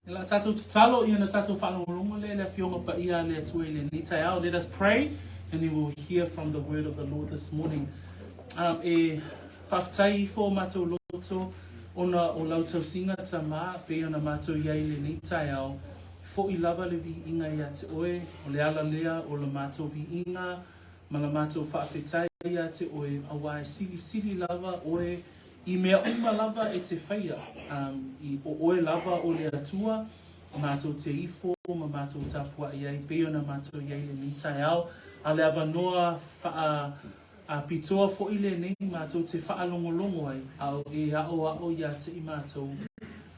E la tātou tatalo i ana tātou whaalongolongo le le Afioga Paia a le Atua i lenei taeao. Let us pray and we will hear from the word of the Lord this morning. Um, e whaafetai ifo o mātou loto ona o lau tausiga tamā pei ona mātou i ai i lenei taeao. Fo'i lava le viiga ia te oe, o le ala lea o la mātou viiga ma la mātou whaafetai ia te oe, auā e silisili lava oe I mea uma lava e te whaia, i o oe lava o le Atua, matou te ifo ma matou tapuai ai, pei ona matou i ai lenei taeao, a le avanoa whaa a pitoa foʻi lenei matou te whaalongolongo ai, a o e aʻoaʻo ia te i matou,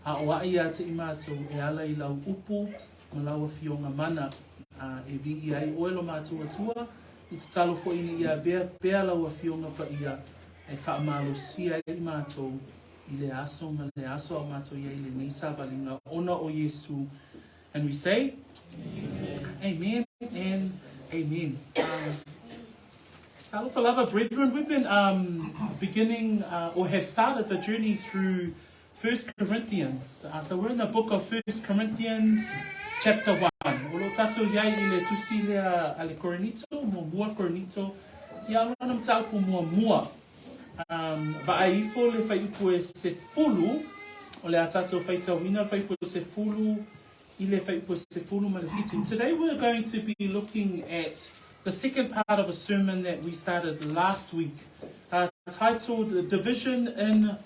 aʻoaʻi ia te i matou e ala i lau upu ma lau afioga mana, a e viia ai oe lo matou Atua, i tatalo foʻi ina ia avea pea lau afioga paia e faamalosia ai matou i le aso ma le aso a o matou i ai i lenei savaliga ona o Iesu. And we say, Amen, amen and amen. Um, Talofa lava, brethren, we've been um, beginning uh, or have started the journey through First Corinthians. Uh, so we're in the book of First Corinthians chapter 1. O lo tātou iai i le tusi lea a le Korinito, muamua Korinito, ia lona mataupu muamua. Um, vaai ifo le whaiupu e sefulu, o le a tātou whaitauina le whaiupu e sefulu, i le whaiupu e sefulu ma le fitu. Today we're going to be looking at the second part of a sermon that we started last week, uh, titled Division in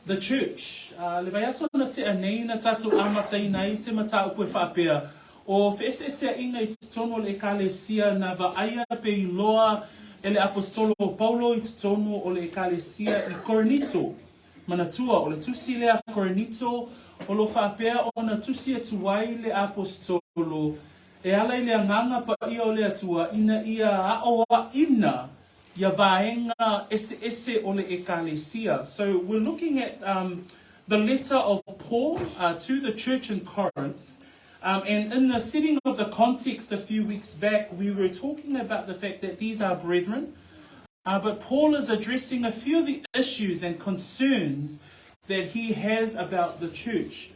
The Church. Ā, le vaiaso na tea nei na tātou āmataina ai se matāupu e whaapea, o wheeseeseaʻiga i totonu o le Ekalesia na vaaia pe i loa e le Apositolo o Paulo i totonu o le Ekalesia i Korinito. Manatua, o le tusi lea a Korinito o lo faapea ona tusi atu ai le Apositolo e ala i le agaga paia o le Atua ina ia aʻoaʻina ia vaega eseese o le Ekalesia. So we're looking at um, the letter of Paul uh, to the church in Corinth. Um, and in the setting of the context a few weeks back, we were talking about the fact that these are brethren. Uh, but Paul is addressing a few of the issues and concerns that he has about the church.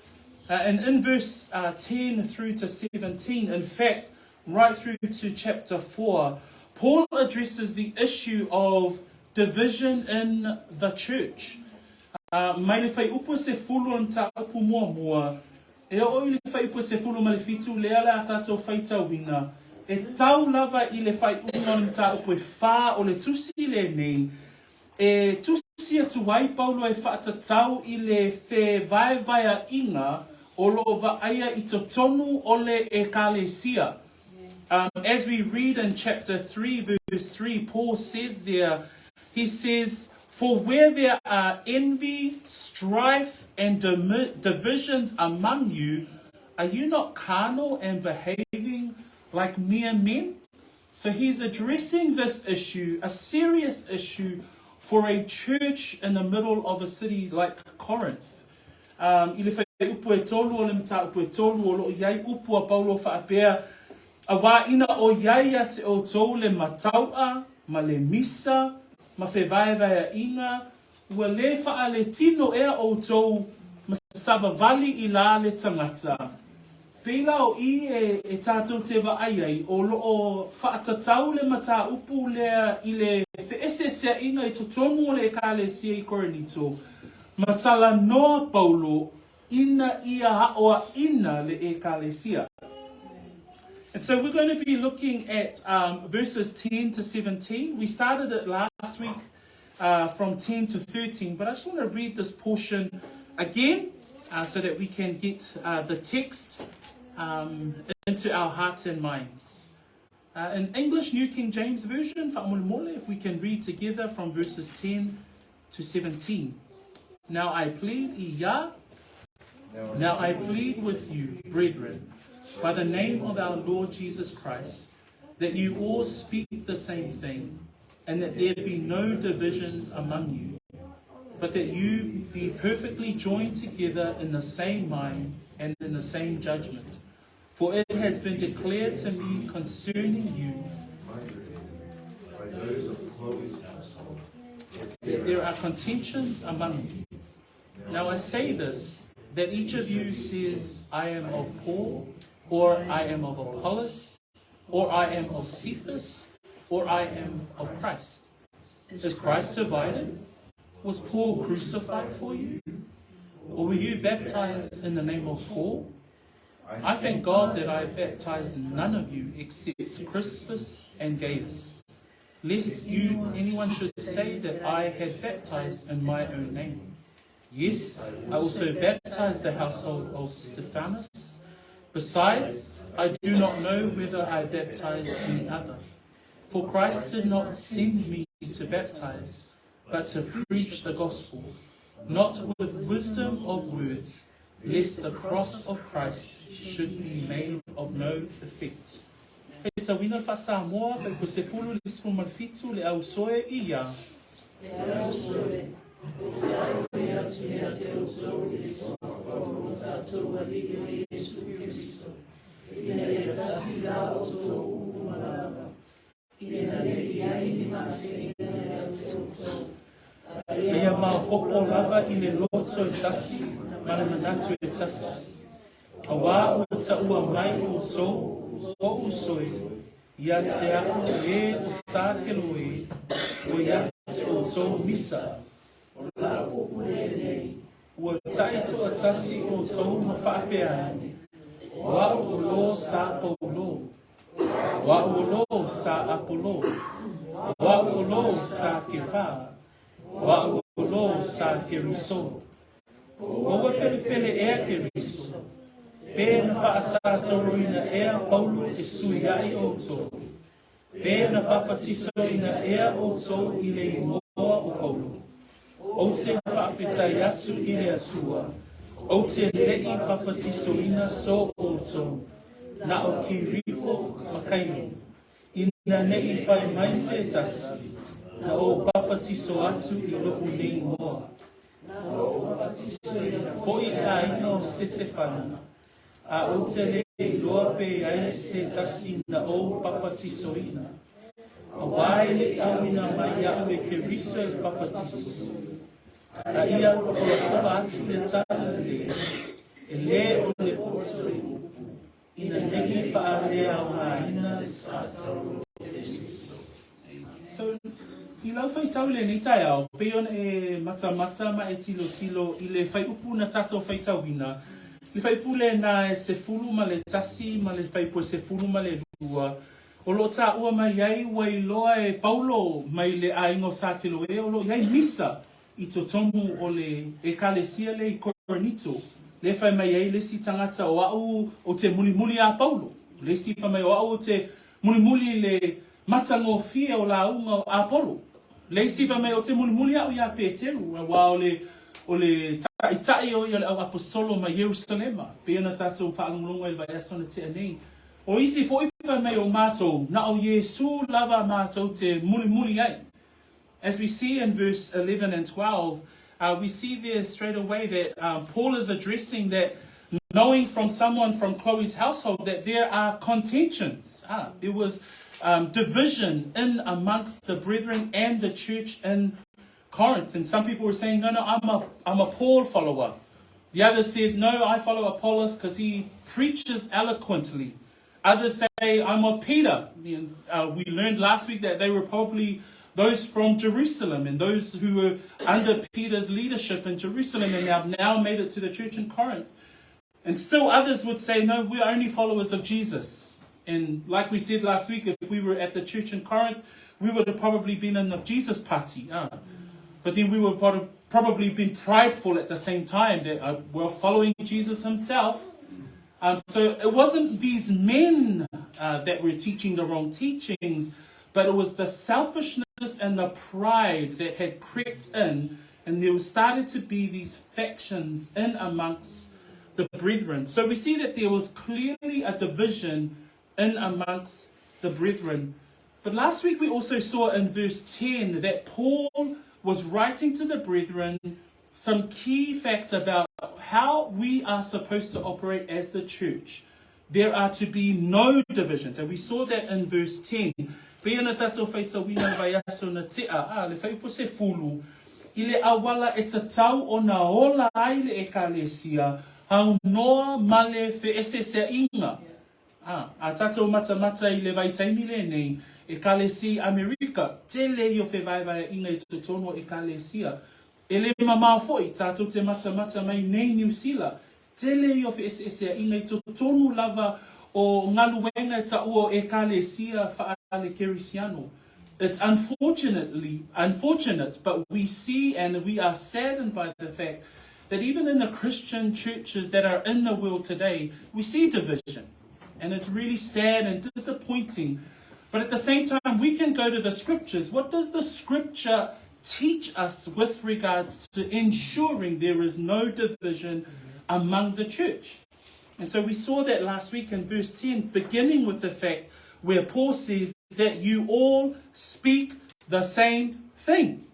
Uh, and in verse uh, 10 through to 17, in fact, right through to chapter 4, Paul addresses the issue of division in the church. Uh, mai le whaiupu e sefulu o le mataupu muamua, e oo i le whaiupu e sefulu ma le fitu, lea le a tātou whaitauina, e tau lava i le whaiunga o le mataupu e whā o le tusi lenei, E tusi atu ai Paulo e faatatau i le fevaevaeaʻiga o lo o vaaia i totonu o le Ekalesia. Um, as we read in chapter 3 verse 3, Paul says there, he says, For where there are envy, strife, and divisions among you, are you not carnal and behaving like mere men? So he's addressing this issue, a serious issue for a church in the middle of a city like Corinth. Um, I le whaiupu e tolu o le mataupu e tolu o loo iai upu a Paulo whaapea, auā ina o iai ia te outou le mataua, ma le misa, ma fevaevaeaʻiga, Ua lē faaletino ea ʻoutou ma savavali i la le tagata. Pēlā o i e, e tātou te vaai ai, o loo faatatau le matāupu lea i le feeseeseaʻiga i totonu o le Ekalesia i Korinito, ma talanoa Paulo ina ia aʻoaʻina le Ekalesia. And so we're going to be looking at um, verses 10 to 17. We started it last week uh, from 10 to 13, but I just want to read this portion again uh, so that we can get uh, the text um, into our hearts and minds. Uh, in English New King James Version, fa'amolemole, if we can read together from verses 10 to 17. Now I plead, Iya, now I plead with you, brethren, by the name of our Lord Jesus Christ, that you all speak the same thing, and that there be no divisions among you, but that you be perfectly joined together in the same mind and in the same judgment. For it has been declared to me concerning you By those of Chloe's household, that there are contentions among you. Now I say this, that each of you says, I am of Paul, or I am of Apollos, or I am of Cephas, or I am of Christ? Is Christ divided? Was Paul crucified for you? Or were you baptized in the name of Paul? I thank God that I baptized none of you except Crispus and Gaius, lest you anyone should say that I had baptized in my own name. Yes, I also baptized the household of Stephanas. Besides, I do not know whether I baptized any other. For Christ did not send me to baptize, but to preach the gospel, not with wisdom of words, lest the cross of Christ should be made of no effect. Faitauina le faa-Samoa, faaiupu 10, le 17, le ausoe ia. Le ausoe, ou te aloi atu ia te outou i le suafa o lo tatou Alii o Iesu Keriso, ina ia tasi la outou upu ma lava, ina ne i i ai ni maseiga ia te outou, a ia Ia maopopo lava i le loto e tasi ma le manatu e tasi. Auā ua taua mai outou, koʻu soe, ia te a'u e o sa Keloe, ua ia te outou misa. O lau upu lenei. Ua taitoatasi outou ma faapea ane, O a'u o lo sa Paulo, o a'u o lo sa Apolo, o a'u o lo sa Kefa, o a'u o lo sa Keriso. Ua ua felefele ea Keriso, pe na faasatauroina ea Paulo e suiaʻi outou, pe na papatisoina ea outou i le igoa o Paulo. Ou te faafetai atu i le Atua, ou te leʻi papatisoina so outou, na o Kiripo ma Kaio, ina neʻi fai mai se tasi, na ou papatiso atu i loʻu nei igoa. Foʻi le aiga o Setefana, a ou te le iloa pe i ai se tasi na ou papatisoina. Auā e leʻi auina mai iaʻu e Keriso le papatiso. A ia folafola atu le tala lenei, e lē o le poto i upu, ina neʻi faaleaogaina le sātauro o Keriso. So, i lau faitau i lenei taeao, pei ona e matamata ma e tilotilo i le faaiupu na tatou faitauina, le faaiupu lena e 11 ma le faaiupu e 12, o lo o taua mai ai ua iloa e Paulo mai le aiga o Sa Keloe o lo o i ai misa i totonu o le Ekalesia lea i Korinito, lea e fai mai ai le isi tagata o a'u ou te mulimuli iā Paulo, o le isi fai mai o a'u ou te mulimuli i le matagofie o lauga o Apolo, le isi fai mai ou te mulimuli a'u iā Peteru, auā o le o le ta'ita'i o ia o le au aposolo mai Ierusalema, pei ona tatou faalogologo ai i le vaiaso na tea nei. O isi fo'i fai mai o matou, na o Iesū lava matou te mulimuli ai. As we see in verse 11 and 12, uh, we see there straight away that um, Paul is addressing that knowing from someone from Chloe's household that there are contentions. Ah, there was um, division in amongst the brethren and the church in Corinth. And some people were saying, no, no, I'm a, I'm a Paul follower. The others said, no, I follow Apollos because he preaches eloquently. Others say, I'm of Peter. Uh, we learned last week that they were probably those from Jerusalem and those who were under Peter's leadership in Jerusalem and have now made it to the church in Corinth. And still others would say, no, we're only followers of Jesus. And like we said last week, if we were at the church in Corinth, we would have probably been in the Jesus party. Uh. But then we would have probably been prideful at the same time that uh, we're following Jesus himself. Um, so it wasn't these men uh, that were teaching the wrong teachings, but it was the selfishness and the pride that had crept in, and there started to be these factions in amongst the brethren. So we see that there was clearly a division in amongst the brethren. But last week we also saw in verse 10 that Paul was writing to the brethren some key facts about how we are supposed to operate as the church. There are to be no divisions. And we saw that in verse 10. Pei ona tatou faitauina le vaiaso na tea, a, le faaiupu sefulu. i le auala e tatau ona ola ai le Ekalesia, aunoa ma le feeseeseaiga. A, a tatou matamata i le vaitaimi lenei, Ekalesia i Amerika, tele ia o fevaevaeaiga i totonu o Ekalesia. E le mamao foi, tatou te matamata mai nei Niu Sila, tele ia o feeseeseaiga i totonu lava o galuega e taua o Ekalesia faale-Kerisiano. It's unfortunately unfortunate, but we see and we are saddened by the fact that even in the Christian churches that are in the world today, we see division. And it's really sad and disappointing. But at the same time, we can go to the scriptures. What does the scripture teach us with regards to ensuring there is no division among the church? And so we saw that last week in verse 10, beginning with the fact where Paul says that you all speak the same thing.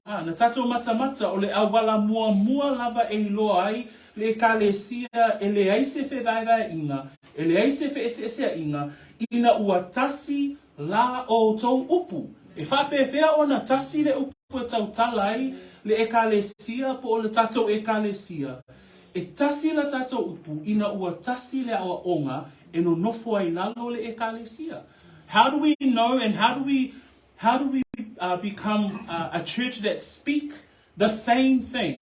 Ah, na tatou matamata o le auala muamua lava e iloa ai le Ekalesia e leai se fevaevaeaiga, e leai se feeseeseaiga, ina ua tasi la outou upu. E faapefea ona tasi le upu e tautala ai le Ekalesia po o le tatou Ekalesia? E tasi la tatou upu ina ua tasi le aoaoga e nonofo ai lalo le Ekalesia. How do we know and how do we how do we uh, become uh, a church that speak the same thing?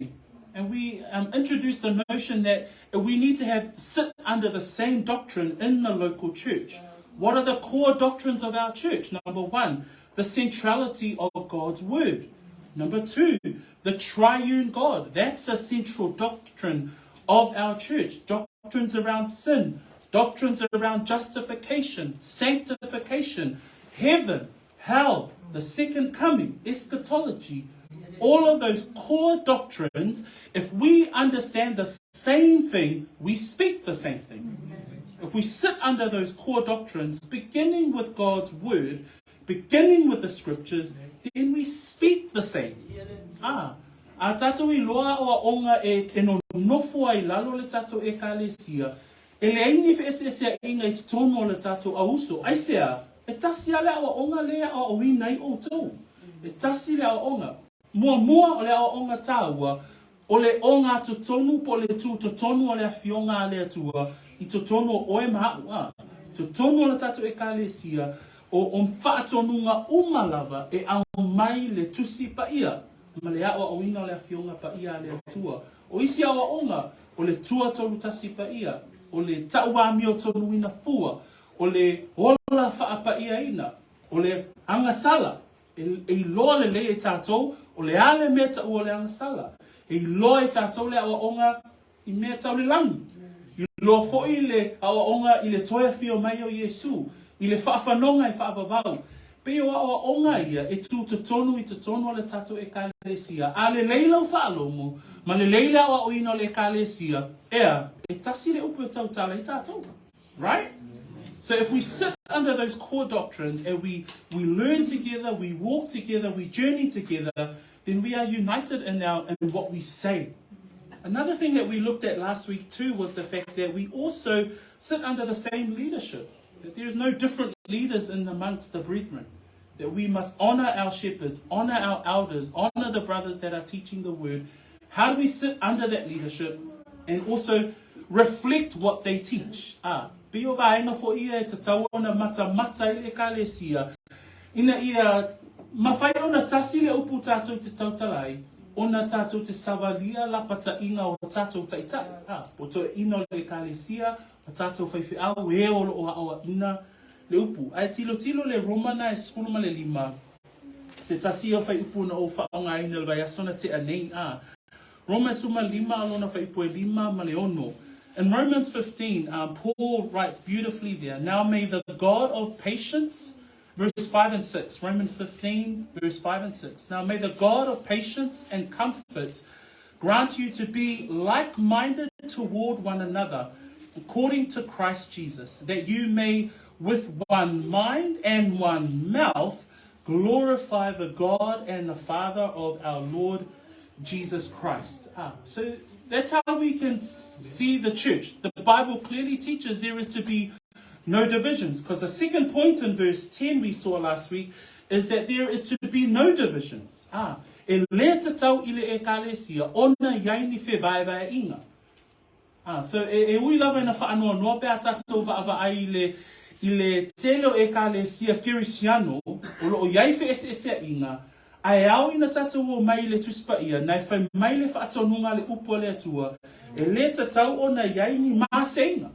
And we um, introduce the notion that we need to have sit under the same doctrine in the local church. What are the core doctrines of our church? Number one, the centrality of God's word. Number two, the triune God. That's a central doctrine of our church. Doctrines around sin, doctrines around justification, sanctification, heaven, hell, the second coming, eschatology. All of those core doctrines, if we understand the same thing, we speak the same thing. If we sit under those core doctrines, beginning with God's word, beginning with the scriptures, then we speak the same. Ah, a tatou iloa aoaoga e, e nonofo ai lalo le tatou ekalesia, e leai ni feeseeseaiga i totonu o le tatou auuso. Aisea, e tasi lava le aoaoga lea e aoaoina ai outou. E tasi le aoaoga. Muamua o le aoaoga taua, o le ogatotonu po o le tutotonu o le Afioga a le Atua i totonu o oe ma a'u, a, totonu o le tatou Ekalesia, o o faatonuga uma lava e aumai le Tusi Paia ma le aoaoina o le Afioga Paia a le Atua. O isi aoaoga, o le Tuatolutasi Paia, o le Tauamiotonuina Fua, o le Ola Faapaiaina, o le Agasala, E iloa lelei e tatou o le a le mea taua o le agasala. E iloa e tatou le aoaoga i mea tau le lagi. Iloa foi le aoaoga i le toe afio mai o Iesu, i le faafanoga e faavavau. Pei o aoaoga ia e tu totonu i totonu o le tatou Ekalesia. A lelei lau faalogo ma lelei le aoaoina o le Ekalesia, ea, e tasi le upu e tautala ai tatou. Right? So if we sit under those core doctrines and we, we learn together, we walk together, we journey together, then we are united in, our, in what we say. Another thing that we looked at last week too was the fact that we also sit under the same leadership. That there is no different leaders in amongst the brethren. That we must honor our shepherds, honor our elders, honor the brothers that are teaching the word. How do we sit under that leadership and also reflect what they teach? Ā, pei o vaega foi ia e tatau ona matamata i le Ekalesia, ina ia mawhai ona tasi le upu tatou te tautala ai, ona tatou te savalia lapataiga o tatou taitai, ā, po toeaiina o le Ekalesia, o tatou faifeau, e o loo aoaina le upu. Ae tilotilo le Romana e 15, se tasi ia o fuaiupu na ou faaaogaina i le vaiaso na tea nei, ā, Roma e 15 a lona fuaiupu e lima ma le ono. In Romans 15, Paul writes beautifully there, Now may the God of patience, verse 5 and 6, Romans 15, verse 5 and 6. Now may the God of patience and comfort grant you to be like-minded toward one another, according to Christ Jesus, that you may with one mind and one mouth glorify the God and the Father of our Lord Jesus Christ. Ah, so that's how we can see the church. The Bible clearly teaches there is to be no divisions, because the second point in verse 10 we saw last week is that there is to be no divisions. Ah, E lē tatau i le Ekalesia ona i ai ni fevaevaeaiga. Ā, so e, e ui lava ina faanoanoa pe a tātou vaavaai i le, i le tele o Ekalesia Kerisiano o lo o i ai feeseeseaiga, ae ao ina tātou omai i le Tusi Paia, na e fai mai le faatonuga a le Upu a le Atua, e lē tatau ona i ai ni maseiga.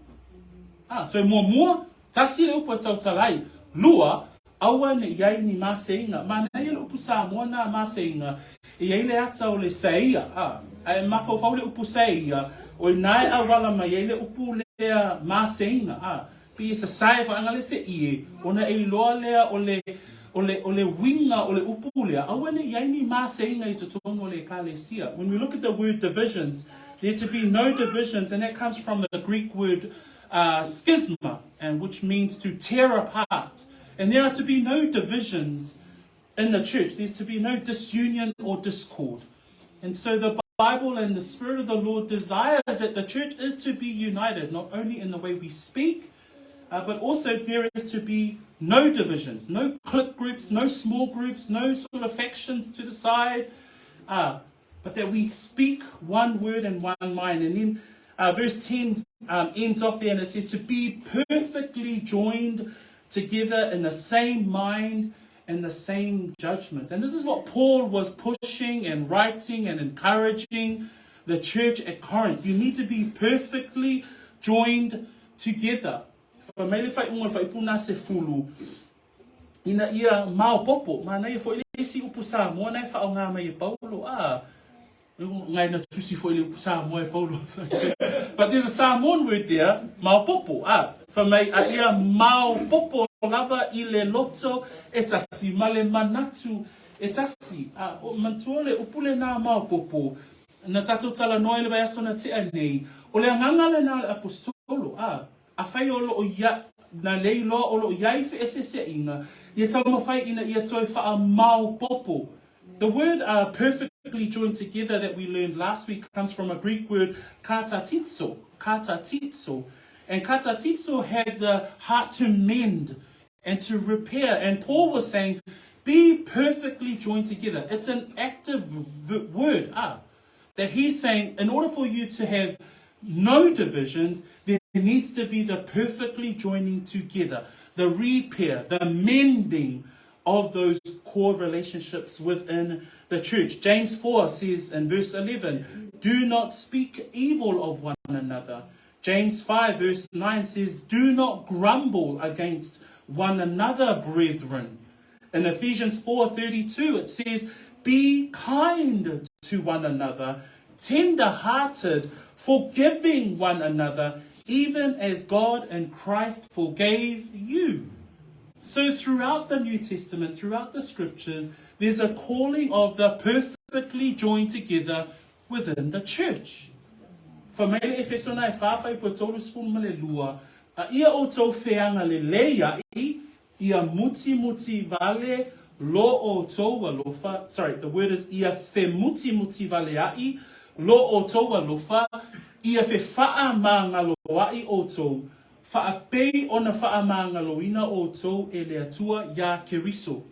Ā, so e muamua, tasi le upu e tautala ai. Lua, Aua ne i ai ni maseiga. Manaia le upu Samoa na maseiga, e i ai le ata o le saia, a, ae mafaufau le upu saia, o ina e auala mai ai le upu lea maseiga, a, pei e sasae vaega le se ie, ona e iloa lea o le, o le, o le uiga o le upu lea, aua ne i ai ni maseiga i totonu o le Ekalesia. When we look at the word divisions, there to be no divisions, and that comes from the Greek word uh, schisma, and which means to tear apart. And there are to be no divisions in the church. There's to be no disunion or discord. And so the Bible and the Spirit of the Lord desires that the church is to be united, not only in the way we speak, uh, but also there is to be no divisions, no clique groups, no small groups, no sort of factions to the side, uh, but that we speak one word and one mind. And then uh, verse 10 um, ends off there and it says, To be perfectly joined together in the same mind and the same judgment. And this is what Paul was pushing and writing and encouraging the church at Corinth. You need to be perfectly joined together. Fai mai le faaiuga o le faaiupu na sefulu, ina ia maopopo, manaia foi le isi upu Samoa na e faaaoga mai e Paulo, a, ngai na tusi foi le upu Samoa e Paulo. But there's a Samoan word there, maopopo, a, fai mai a ia maopopo lava i le loto e tasi ma le manatu e tasi. A, o, manatua le upu lenā maopopo, na tatou talanoa i le vaiaso na tea nei, o le agaga lenā o le Aposetolo, a, Afai o lo o ia, na le iloa o lo o i ai feeseeseaiga, ia taumafai ina ia toe faamaopopo. The word uh, perfectly joined together that we learned last week comes from a Greek word katartizo, katartizo. And katartizo had the heart to mend and to repair. And Paul was saying, be perfectly joined together. It's an active word, ah, that he's saying in order for you to have no divisions, there needs to be the perfectly joining together, the repair, the mending of those core relationships within the church. James 4 says in verse 11, Do not speak evil of one another. James 5 verse 9 says, Do not grumble against one another, brethren. In Ephesians 4:32 it says, "Be kind to one another, tender-hearted, forgiving one another, even as God in Christ forgave you." So throughout the New Testament, throughout the scriptures, there's a calling of the perfectly joined together within the church. Fai mai le Efeso na e wha whai po tolu sefulu ma le lua, a ia outou feaga lelei a'i, Ia mutimuti vale lo outou alofa, sorry, the word is ia femutimuti vale a'i lo outou alofa, ia fefaamagaloa'i outou, faapei ona faamagaloina outou e le Atua iā Keriso.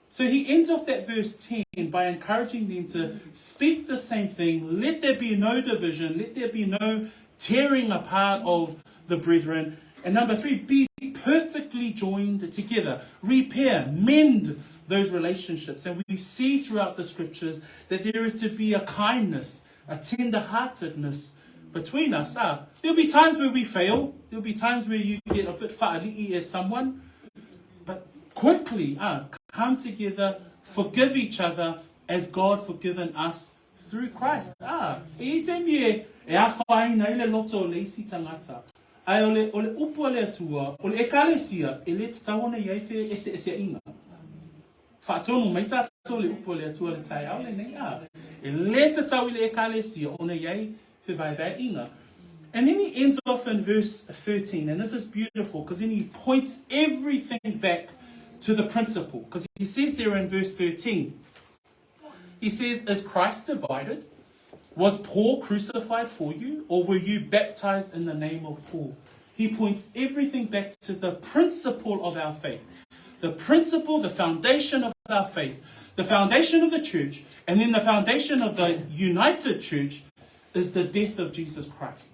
So he ends off that verse 10 by encouraging them to speak the same thing, let there be no division, let there be no tearing apart of the brethren. And number three, be perfectly joined together. Repair, mend those relationships. And we see throughout the scriptures that there is to be a kindness, a tender-heartedness between us. Ah, there'll be times where we fail. There'll be times where you get a bit fa'ali'i at someone. But quickly, ah, come together, forgive each other as God forgiven us through Christ. Ah, e i te mi e, e awhaina i le loto o le isi tangata. Ae o le, o le upu a le Atua, o le ekalesia, e le tatau ona i ai fe eseeseaiga. Faatonu mai tātou le upu a le Atua le taeao lenei, ā, e le tatau i le ekalesia ona i ai fevaevaeaiga. And then he ends off in verse 13, and this is beautiful because then he points everything back to the principle. Because he says there in verse 13, he says, Is Christ divided? Was Paul crucified for you, or were you baptized in the name of Paul? He points everything back to the principle of our faith. The principle, the foundation of our faith. The foundation of the church and then the foundation of the united church is the death of Jesus Christ.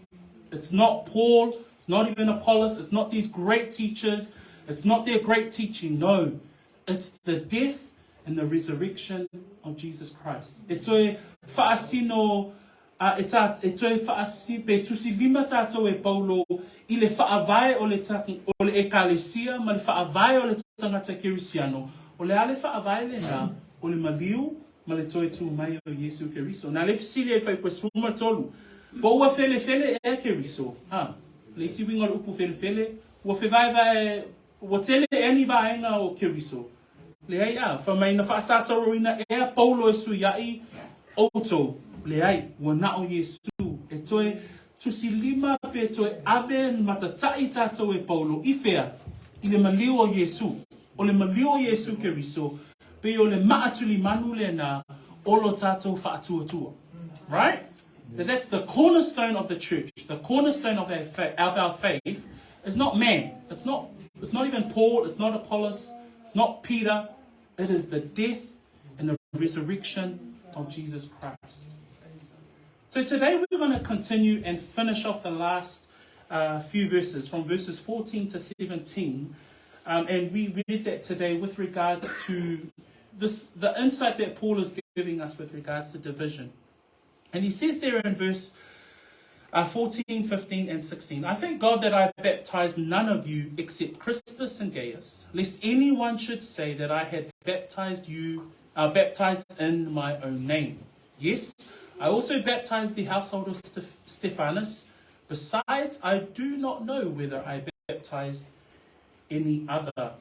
It's not Paul, it's not even Apollos, it's not these great teachers, it's not their great teaching. No, it's the death and the resurrection of Jesus Christ. E toe whaasino a e, tā, e toe whaasi, pe tusi lima tātou e Paulo i le whaavae o le, ta, o le ekalesia ma le whaavae o le tangata kerisiano. O le ale whaavae le nā, o le maliu ma le toe tū mai o Iesu Keriso. Nā le fesili e whai pue suma tolu. Po ua fele fele e Keriso. Ha, le isi winga o le upu fele fele, ua fevaevae, ua tele ea ni vaega o Keriso. Leai a, fai mai na faasataroina ea Paulo e suiaʻi outou. Leai, ua na o Iesu e toe tusi lima pe toe ave matataʻi tatou e Paulo i whea? I le maliu o Iesu. O le maliu o Iesu Keriso, pei o le maʻatulimanu lena o lo tatou faatuatua. Right? That that's the cornerstone of the church. The cornerstone of our, fa- of our faith is not man. It's not, it's not even Paul. It's not Apollos. It's not Peter. It is the death and the resurrection of Jesus Christ. So today we're going to continue and finish off the last few verses, from verses 14 to 17. And we read that today with regards to this, the insight that Paul is giving us with regards to division. And he says there in verse 14, 15, and 16, I thank God that I baptized none of you except Crispus and Gaius, lest anyone should say that I had baptized you, baptized in my own name. Yes, I also baptized the household of Stephanus. Besides, I do not know whether I baptized any other.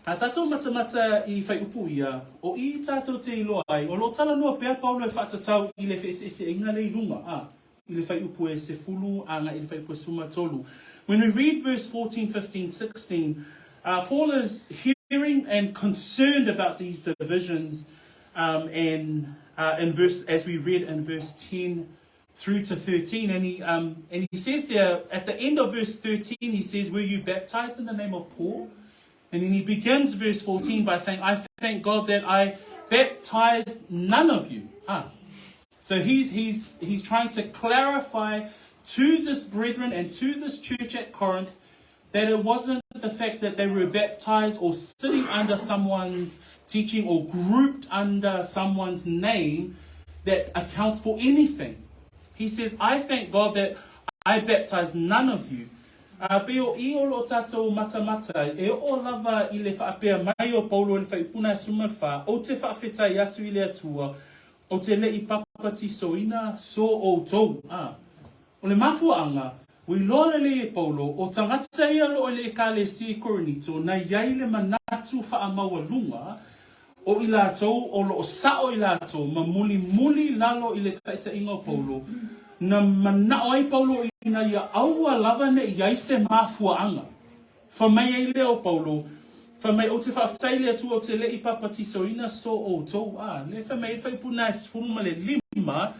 A tātou matamata i whai upu ia, o i tātou te iloa ai, o lo talanoa pea Paulo e whaatatau i le wheeseese inga le i lunga, a, i le whai upu e sefulu, anga i le whai upu e suma tolu. When we read verse 14, 15, 16, Paul is hearing and concerned about these divisions and in verse, as we read in verse 10 through to 13, and he, and he says there, at the end of verse 13, he says, were you baptized in the name of Paul? And then he begins verse 14 by saying, I thank God that I baptized none of you. Ah. So he's, he's, he's trying to clarify to this brethren and to this church at Corinth that it wasn't the fact that they were baptized or sitting under someone's teaching or grouped under someone's name that accounts for anything. He says, I thank God that I baptized none of you. A pe o i o lo tātou matamata, e o lava i le whaapea mai o Paulo i le whaipuna e suma wha, o te whaawhetai atu i le atua, o te lei papatisoina so o tou. Ah. O le mafuaanga, ua iloa lelei e Paulo, o tagata ia lo o le ekalesia i Korinito na iai le manatu faamaualuga o i latou o loo sao i latou ma mulimuli lalo i le taitaiga o Paulo, na manao ai Paulo ina ia aua lava nei iai se mafuaaga. Fai mai ai lea o Paulo, Fai mai, ou te faafetai i le Atua ou te le i papatisoina so outou, a, le fai mai e fai puna e sefulu ma le lima,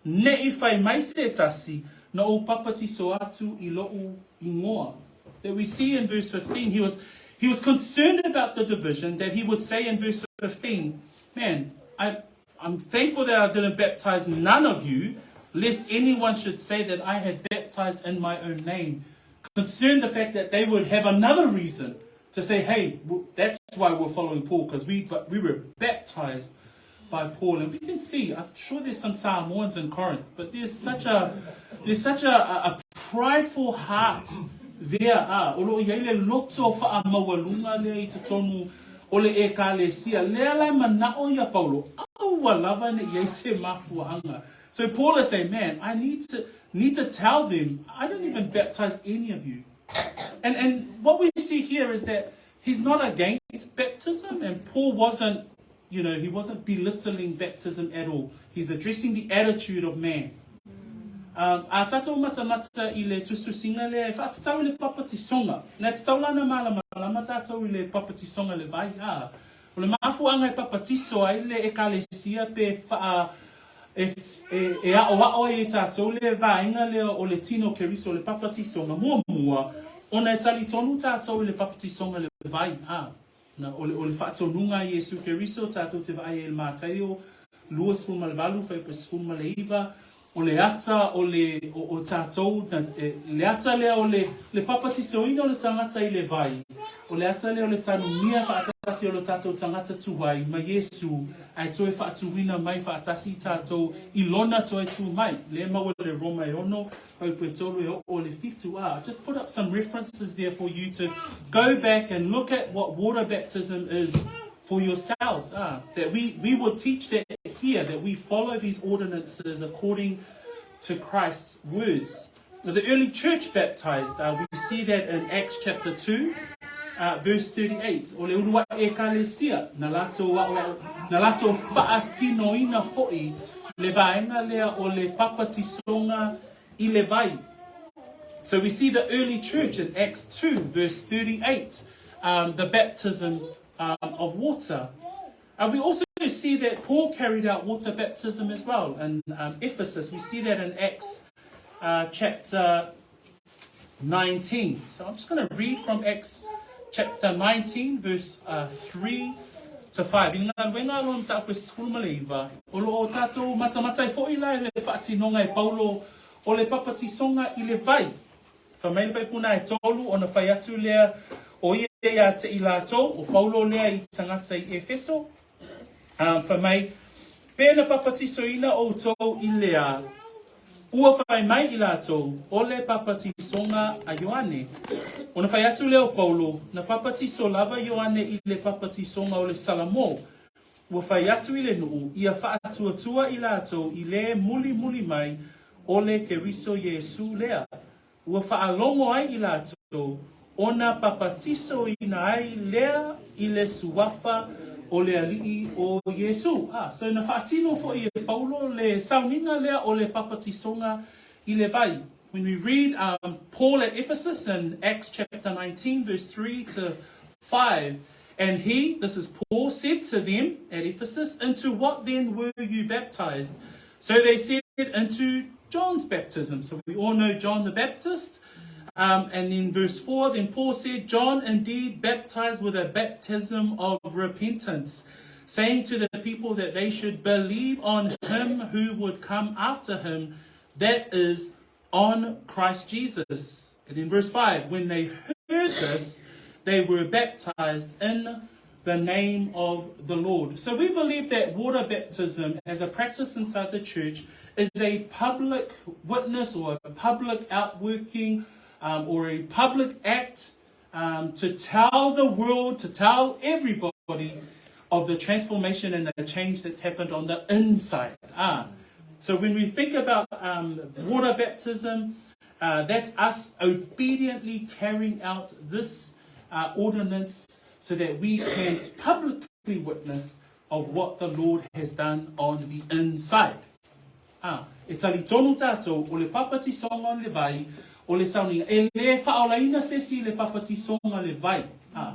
ne i fai mai se tasi, na ou papatiso atu i lou ingoa. That we see in verse 15, he was, he was concerned about the division that he would say in verse 15, man, I, I'm thankful that I didn't baptize none of you, lest anyone should say that I had baptized in my own name. Concerned the fact that they would have another reason to say, hey, that's why we're following Paul, because we, we were baptized by Paul. And we can see, I'm sure there's some Samoans in Corinth, but there's such a, there's such a, a, a prideful heart there. Ah, o lo iai le loto whaamaualunga lea i totonu o le ekalesia. Lea la manao ia Paulo, aua lava ne i ai se mafuaanga. So Paul is saying, man, I need to, need to tell them, I didn't even baptize any of you. And, and what we see here is that he's not against baptism, and Paul wasn't, you know, he wasn't belittling baptism at all. He's addressing the attitude of man. A tātou matamata i le tusitusinga lea e whaatatau i le papatisonga. Nā te taulana malamalama tātou i le papatisonga le vai a. O le mafuanga e papatiso ai le ekalesia pe whaa e, e, e ao ao ai e tātou le vaenga lea o le tino keriso o le papatisonga mua mua ona e tali tonu tātou i le papatisonga le vai a. Na, o le, o le faatonuga a Iesu Keriso, tatou te vaai ai i le Mataio 28, fuaiupu 19, o le ata o le, o, o tatou, na, e, le ata lea o le, le papatisoina o le tagata i le vai, o le ata lea o le tanumia faatasi o le tatou tagata tuai ma Iesu, ae toe faatuina mai faatasi tatou i lona toe tu mai. Lea e maua i le Roma e 6, fuaiupu e 3 e oo i le 7. Ah, just put up some references there for you to go back and look at what water baptism is for yourselves. Ah, that we, we will teach that here, that we follow these ordinances according to Christ's words. Now, the early church baptized, uh, we see that in Acts chapter 2, uh, verse 38. O le ulua'i ekalesia, na latou a'oa'o, na latou fa'atinoina fo'i le vaega lea o le papatisoga i le vai. So we see the early church in Acts 2, verse 38, um, the baptism um, of water. And we also see that Paul carried out water baptism as well in um, Ephesus. We see that in Acts uh, chapter 19. So I'm just going to read from Acts chapter 19, verse uh, 3 to 5. I ngā luenga alo na tāku e sefulu ma le iva, o lo o tātou matamatai fo'i la i le fa'atinoga e Paulo o le papatisoga i le vai. Fai mai le faipuna e tolu ona fai atu lea o ia iā te i lātou, o Paulo lea i tagata i Efeso. Um, fai mai, Pē na papatisoina ʻoutou i le a? Ua fai mai i lātou, O le papatisoga a Ioane. Ona fai atu lea o Paulo, Na papatiso lava Ioane i le papatisoga o le Salamō. Ua fai atu i le nuʻu, ia faatuatua i lātou i le mulimuli mai o le Keriso Iesū lea. Ua faalogo ai i latou, ona papatisoina ai lea i le suafa o le Alii o Iesū. A, so na faatino foʻi e Paulo le sauniga lea o le papatisoga i le vai. When we read um, Paul at Ephesus in Acts chapter 19 verse 3 to 5, and he, this is Paul, said to them at Ephesus, Into what then were you baptized? So they said, Into John's baptism. So we all know John the Baptist. Um, and then verse 4, then Paul said, John indeed baptized with a baptism of repentance, saying to the people that they should believe on him who would come after him, that is, on Christ Jesus. And then verse 5, when they heard this, they were baptized in the name of the Lord. So we believe that water baptism as a practice inside the church is a public witness or a public outworking um, or a public act um, to tell the world, to tell everybody of the transformation and the change that's happened on the inside. Ah. So when we think about um, water baptism, uh, that's us obediently carrying out this uh, ordinance so that we can publicly witness of what the Lord has done on the inside. Ā, e talitonu tātou, o le papatisoga o le vai, o le sauniga, e lē faaolaina se isi i le papatisoga le vai, ā,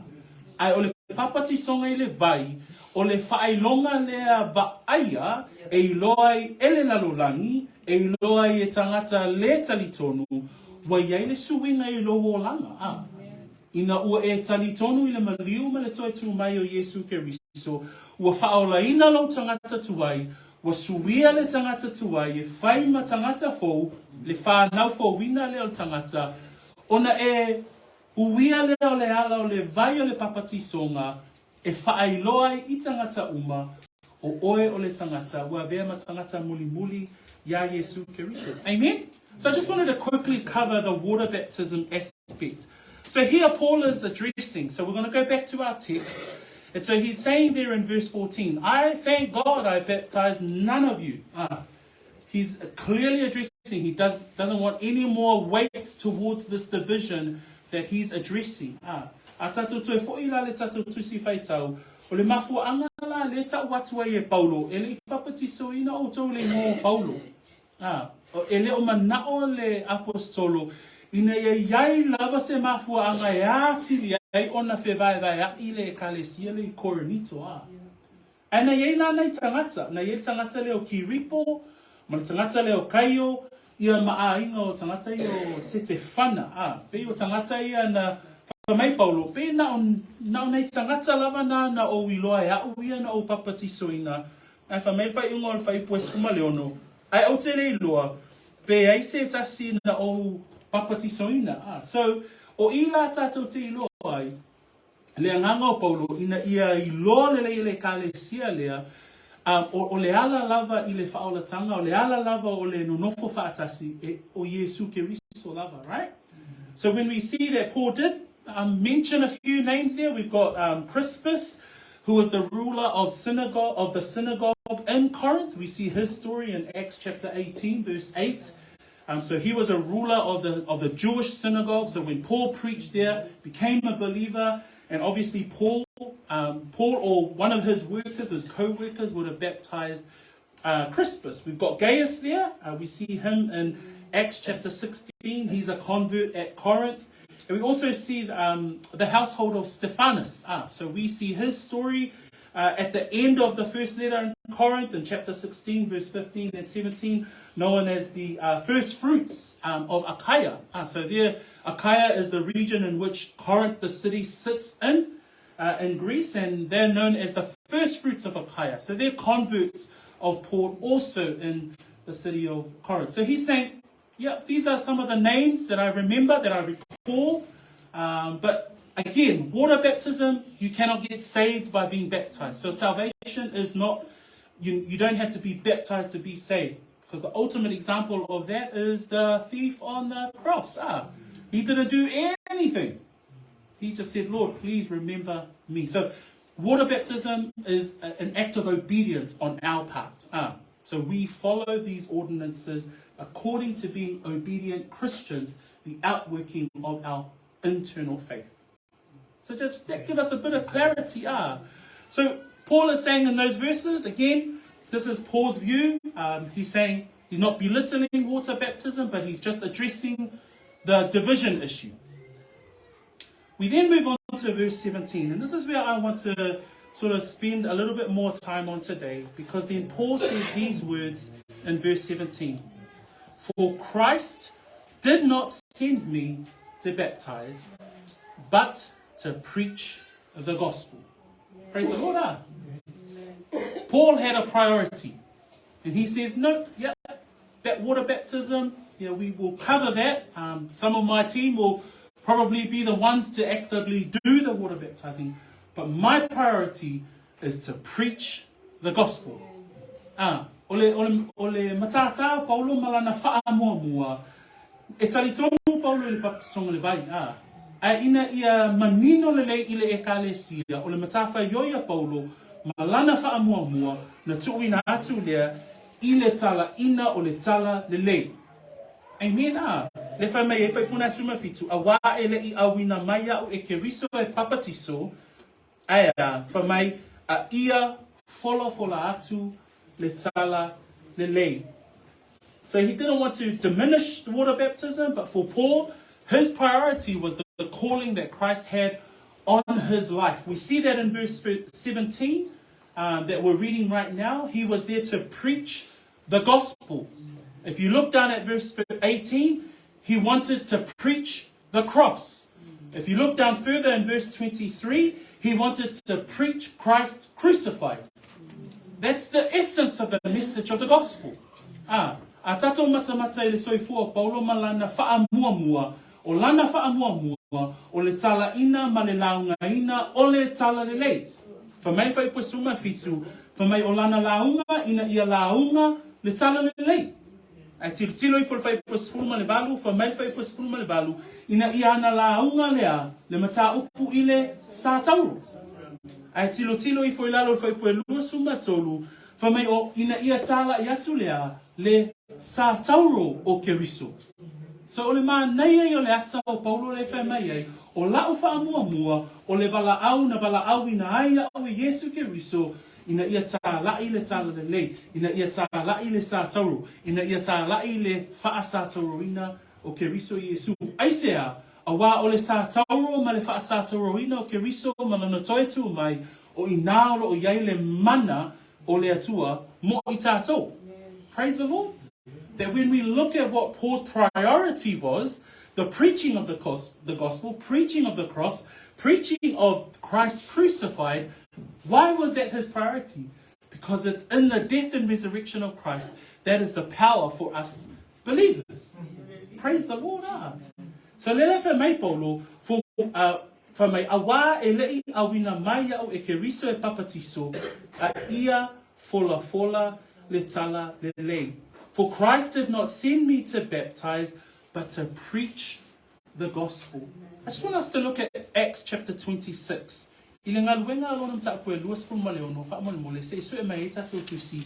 ae o le papatisoga i le vai, o le faailoga lea vaaia e iloa ai e le lalolagi, e iloa ai e tagata lē talitonu, ua i ai le suiga i lou olaga, ā, ina ua e talitonu i le maliu ma le toe tū mai o Iesū Keriso, ua faaolaina lou tagata tuai, Ua suia le tagata tuai e fai ma tagata fou, le whanau fouina lea o le tagata, ona e uia lea o le ala o le vai o le papatisoga e faailoa ai i tagata uma, o oe o le tagata ua avea ma tagata mulimuli iā Iesu Keriso. Amen? So I just wanted to quickly cover the water baptism aspect. So here Paul is addressing, so we're going to go back to our text. And so he's saying there in verse 14, I thank God I baptized none of you. Ah, he's clearly addressing, he does, doesn't want any more weight towards this division that he's addressing. Ah, a tātou toe fo'i la le tātou tusi whaitau, o le mafuaanga la le tau atu ai e Paulo, e le i papatisoina outou le ingoa o Paulo. Ā, e le o manaʻo le Aposetolo ina ia i ai lava se mafuaaga e atili ai ona fevaevaeaʻi le Ekalesia le i Korinito, ā. Ae na i ai la nai tagata, na i ai le tagata lea o Kiripo, ma le tagata lea o Kaio, ia ma aiga o tagata ia o Setefana, ā, pei o tagata ia na. Fai mai Paulo, Pe na o, na o nei tagata lava na na ou iloa e a'u ia na ou papatisoina, ae fai mai le faaiuga o le fuaiupu e 16, Ae ou te le iloa, pe ai se tasi na ou papatisoina. Ah, so, o i la tatou te iloa ai, le agaga o Paulo ina ia iloa lelei e le Ekalesia lea, um, o, o le ala lava i le faaolatanga, o le ala lava o le nonofo faatasi, e, o Iesu Keriso lava, right? So when we see that Paul did um, mention a few names there, we've got um, Crispus, who was the ruler of synagogue of the synagogue in Corinth. We see his story in Acts chapter 18, verse 8. Um, so he was a ruler of the of the Jewish synagogue. So when Paul preached there, became a believer, and obviously Paul, um, Paul or one of his workers, his co-workers, would have baptized uh, Crispus. We've got Gaius there. Uh, we see him in Acts chapter 16. He's a convert at Corinth. And we also see um, the household of Stephanus. Ah, so we see his story uh, at the end of the first letter in Corinth, in chapter 16, verse 15 and 17, known as the uh, first fruits um, of Achaia. Ah, so there, Achaia is the region in which Corinth, the city, sits in. Uh, in Greece, and they're known as the first fruits of Achaia. So they're converts of Paul also in the city of Corinth. So he's saying, yeah, these are some of the names that I remember, that I recall. Um, but again, water baptism, you cannot get saved by being baptized. So salvation is not, you, you don't have to be baptized to be saved. Because the ultimate example of that is the thief on the cross. Ah, he didn't do anything. He just said, Lord, please remember me. So water baptism is a, an act of obedience on our part. Ah, so we follow these ordinances according to being obedient Christians, the outworking of our internal faith. So just that give us a bit of clarity. Ah. So Paul is saying in those verses, again, this is Paul's view. Um, he's saying he's not belittling water baptism, but he's just addressing the division issue. We then move on to verse 17, and this is where I want to sort of spend a little bit more time on today, because then Paul says these words in verse 17 For Christ did not send me to baptize, but to preach the gospel. Praise the Lord. Ah. Paul had a priority. And he says, no, yeah, that water baptism, yeah, we will cover that. Um, some of my team will probably be the ones to actively do the water baptizing. But my priority is to preach the gospel. Ah, o le, o le, o le matātā o Paulo ma lana whaamuamua, e talitonu Paulo i le baptisonga le vai, ah. Ae ina ia manino lelei i le Ekalesia, o le matawhaioi a Paulo ma lana whaamuamua na tuuina atu lea i le talaina o le tala lelei. Amen, a. Le whai mai e whai puna suma fitu, a wā e le i awina mai au e Keriso e papatiso, ae a, whai mai a ia folafola atu le tala lelei. So he didn't want to diminish the water baptism, but for Paul, his priority was the calling that Christ had on his life. We see that in verse 17 um, that we're reading right now. He was there to preach the gospel. If you look down at verse 18, he wanted to preach the cross. If you look down further in verse 23, he wanted to preach Christ crucified. That's the essence of the message of the gospel. Ah, a tatou matamata i le soifua o Paulo ma lana faamuamua, o lana faamuamua, o le talaina ma le laugaina o le talalelei. Fai mai le fuaiupu e 17, fai mai o lana lauga ina ia lauga le talalelei. Ae tilotilo ifo le fuaiupu e 18, fai mai le fuaiupu e 18, ina ia ana lauga lea le mataupu i le satauro. Ae tilotilo ifo i lalo le fuaiupu e 23, fai mai o ina ia tālaʻi atu lea le satauro o Keriso. So o le manaia ia o le ata o Paulo lea e fai mai ai, o la'u faamuamua, o le valaau na valaauina ai a'u e Iesu Keriso, ina ia tālaʻi le talalelei, ina ia tālaʻi le satauro, ina ia tālaʻi le faasatauroina o Keriso Iesu. Aisea? Auā o le satauro ma le faasatauroina o Keriso ma lona toe tū mai, o inā o lo o i ai le mana o le Atua mo i tātou. Praise the Lord. That when we look at what Paul's priority was, The preaching of the, the gospel, preaching of the cross, preaching of Christ crucified. Why was that his priority? Because it's in the death and resurrection of Christ that is the power for us believers. Praise the Lord. Ah. So le le mai Paulo for fa mai auā e leʻi ʻauina mai iaʻu e Keriso e papatiso, a ia folafola le tala lelei. For Christ did not send me to baptize, but to preach the gospel. I just want us to look at Acts chapter 26. I le galuega a lona mataupu e 26, faamolemole, se i sue mai ai tatou tusi.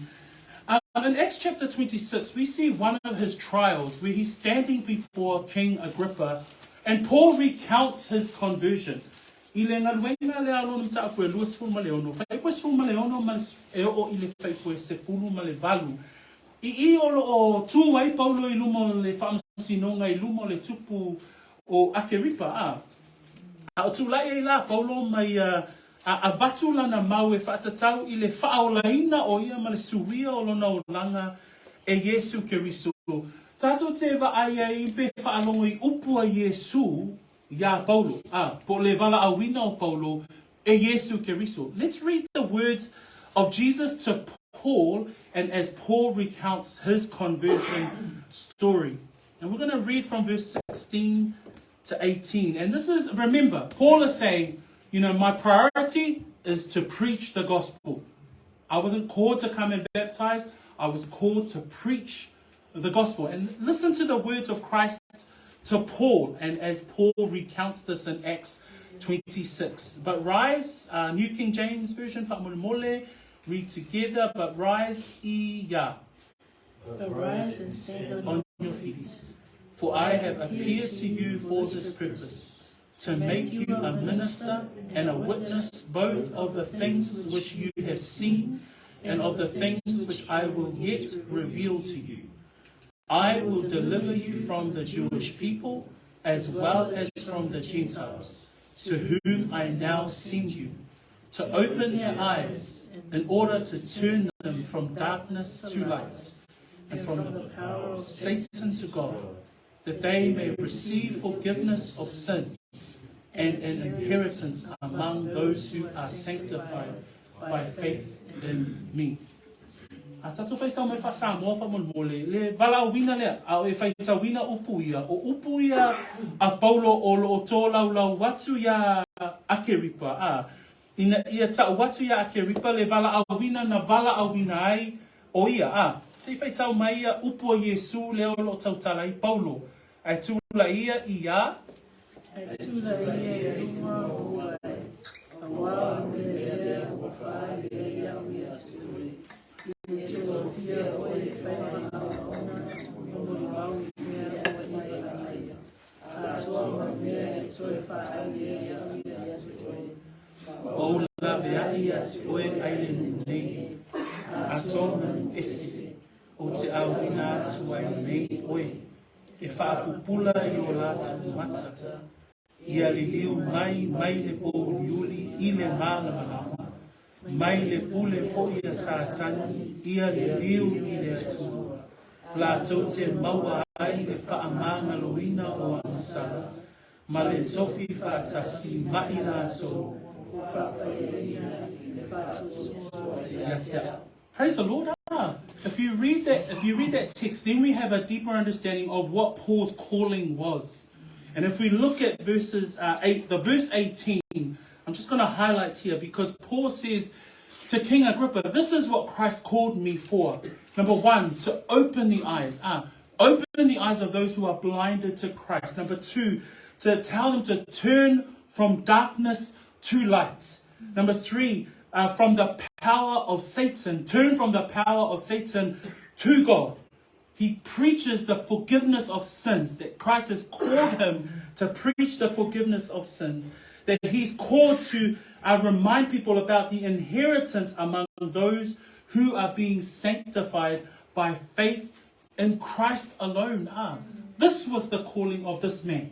In Acts chapter 26, we see one of his trials where he's standing before King Agrippa and Paul recounts his conversion. I le galuega lea a lona mataupu e 26, fuaiupu 16 ma le e oo i le fuaiupu 18. I i o loo tu ai Paulo i luma o le faamasinoga i luma o le tupu o Akeripa, a. A o tulai ai la Paulo ma ia a avatu lana mau e faatatau i le faaolaina o ia ma le suia o lona olaga e Iesu Keriso. Tatou te vaai ai pe faalogo i upu a Iesu iā Paulo, a, po o le valaauina o Paulo e Iesu Keriso. Let's read the words of Jesus to Paul and as Paul recounts his conversion story. And we're going to read from verse 16 to 18. And this is, remember, Paul is saying, you know, my priority is to preach the gospel. I wasn't called to come and baptize. I was called to preach the gospel. And listen to the words of Christ to Paul, and as Paul recounts this in Acts 26. But rise, New King James Version, faamolemole, read together, but rise, ia. But rise and stand on your feet, for I have appeared to you for this purpose, to make you a minister and a witness both of the things which you have seen and of the things which I will yet reveal to you. I will deliver you from the Jewish people as well as from the Gentiles, to whom I now send you, to open their eyes in order to turn them from darkness to light and from the power of Satan to God, that they may receive forgiveness of sins and an inheritance among those who are sanctified by faith in me. A tatou faitau mai faa-Samoa faamolemole, le valaauina lea, a o e faitauina upu ia, o upu ia a Paulo o lo o tolaulau atu iā Akeripa, a, ina ia tau atu iā Akeripa le valaauina na valaauina ai o ia, a, se i faitau mai ia upu a Iesu lea o lo o tautala ai Paulo, ae tulaia ia iā. Ae tulaia ia i luga o oe, auā o le mea lea ua faaali ai au iā te oe, i le tauaofia oe e fai ma auauna o molimau i mea ua e vaaia, atoa ma mea e toe faaali ai au iā te oe. Ma ou laveai iā te oe ai le nuu nei, atoa ma nuu ese, ou te auina atu ai nei oe. E faapupula i o latou mata, ia liliu mai mai le pōuliuli i le mālamalama, mai le pule foi a Satani ia liliu i le Atua, latou te maua ai le faamagaloina o agasala, ma le tofi faatasi ma i latou ia te au. Praise the Lord. Ah. If you read that, if you read that text, then we have a deeper understanding of what Paul's calling was. And if we look at verses 8, the verse 18, I'm just going to highlight here because Paul says to King Agrippa, this is what Christ called me for. Number one, to open the eyes. Open the eyes of those who are blinded to Christ. Number two, to tell them to turn from darkness to light. Number three, from the power of Satan, turn from the power of Satan to God. He preaches the forgiveness of sins, that Christ has called him to preach the forgiveness of sins, that he's called to remind people about the inheritance among those who are being sanctified by faith in Christ alone. This was the calling of this man.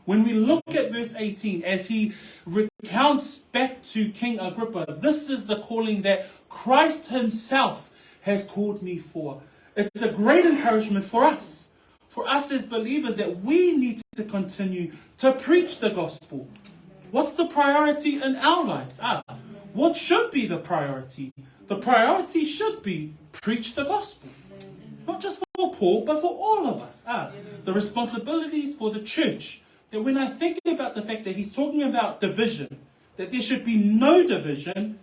When we look at verse 18, as he recounts back to King Agrippa, this is the calling that Christ himself has called me for. It's a great encouragement for us. For us as believers, that we need to continue to preach the gospel. What's the priority in our lives? Ah, what should be the priority? The priority should be preach the gospel. Not just for Paul, but for all of us. Ah, the responsibilities for the church. That when I think about the fact that he's talking about division, that there should be no division,